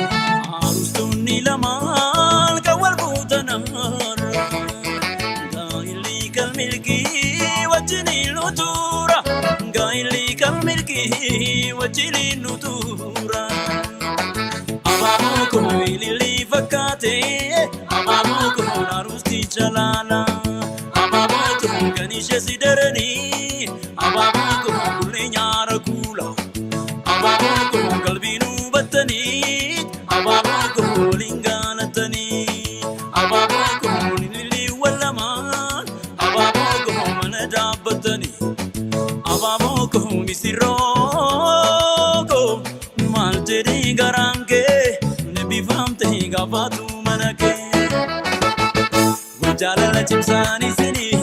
Arustonni lamaan kan wal fuutanarra gaa'illi kan milkii wajjiniin nutuura gaa'illi kan milkii wajjiniin nutuura. Abaaboo kun ilillii fakkaate, abaaboo kun arusticha laala, abaaboo kun kan ishee si daranii, abaaboo kun kullee nyaara kuula. Abaaboo kun qalbii nu battanii, abaaboo kun waliin gaalatanii, abaaboo kun ilillii wal lamaan, abaaboo kun mana dhaabbatanii, abaaboo kun misirroo koo maal jedhee garaan kee eebbifamte gaafatu mana kee. Jaalala cimsaan isinii